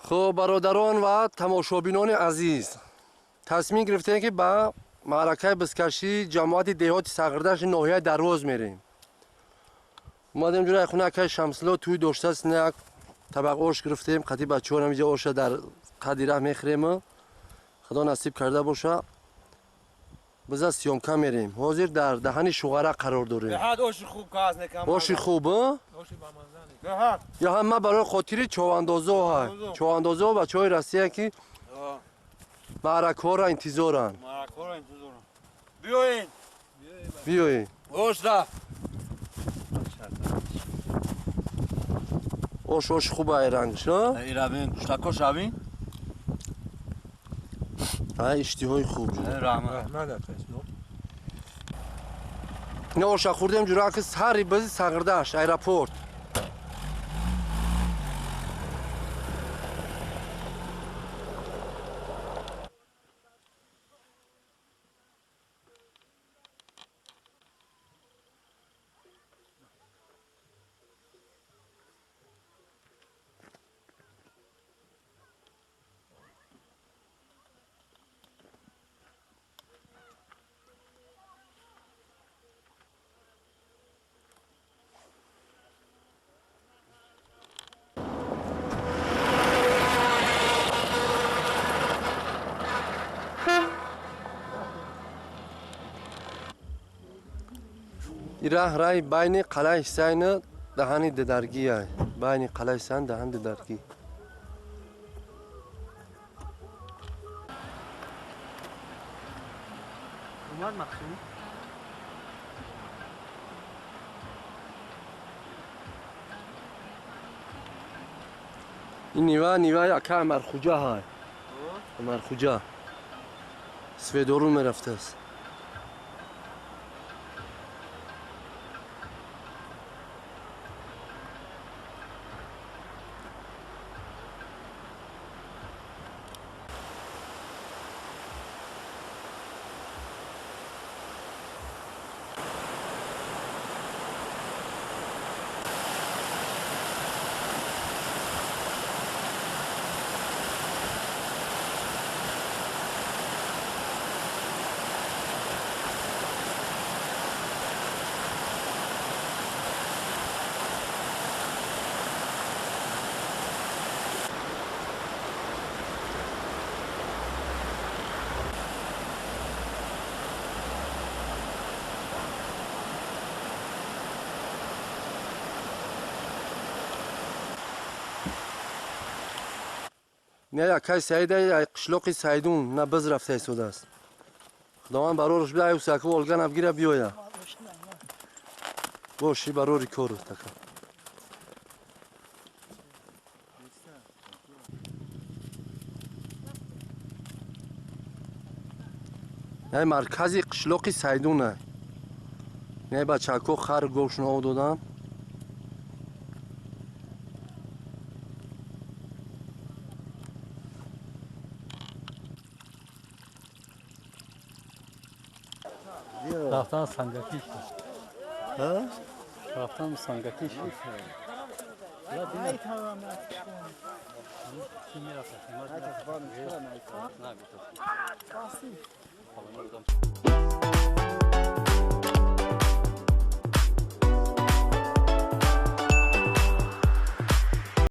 Хуб, бародарон ва тамошобинони азиз, тасмим гирифтем, ки ба маъракаи бизкашии ҷамоати деҳоти Сағирдашти ноҳияи Дарвоз мерем. Омадем ҷураи хуна акаи Шамсулло тӯй доштааст, як табақ ош гирифтем, қати бачаҳоам инҷа оша дар қади раҳ мехӯрем. Худо насиб карда боша, биза съёмка мерем. Ҳозир дар даҳани Шуғара қарор дорем. Оши хуб я ҳама барои хотири човандозо ҳай, човандозо бачаҳои Россия, ки маъракҳоро интизоранд. Биёед. Ош, ош хуб ай рангш. Иштиҳои хуб. Ина оша хӯрдем, ҷураки сари бизи Сағирдашт аэропорт. Ира раҳи байни қалаи Ҳисайну даҳани Дидаргия, байни қалаи Ҳисайн даҳани Дидаргӣ. Умар Мақсум. Ин нива, ниваи ака Амархуҷа ҳай, Амархуҷа Сведорун мерафтааст. Не, акай Саида қишлоқи Сайдун на биз рафта истодааст. Худованд барораш бида, ай усаку олганам гира биёя. Боши, барори кору така. Ай маркази қишлоқи Сайдун ай. Не, бачако хар говшуно об додан. Рафтан Сангакиш. Рафтан Сангакиш.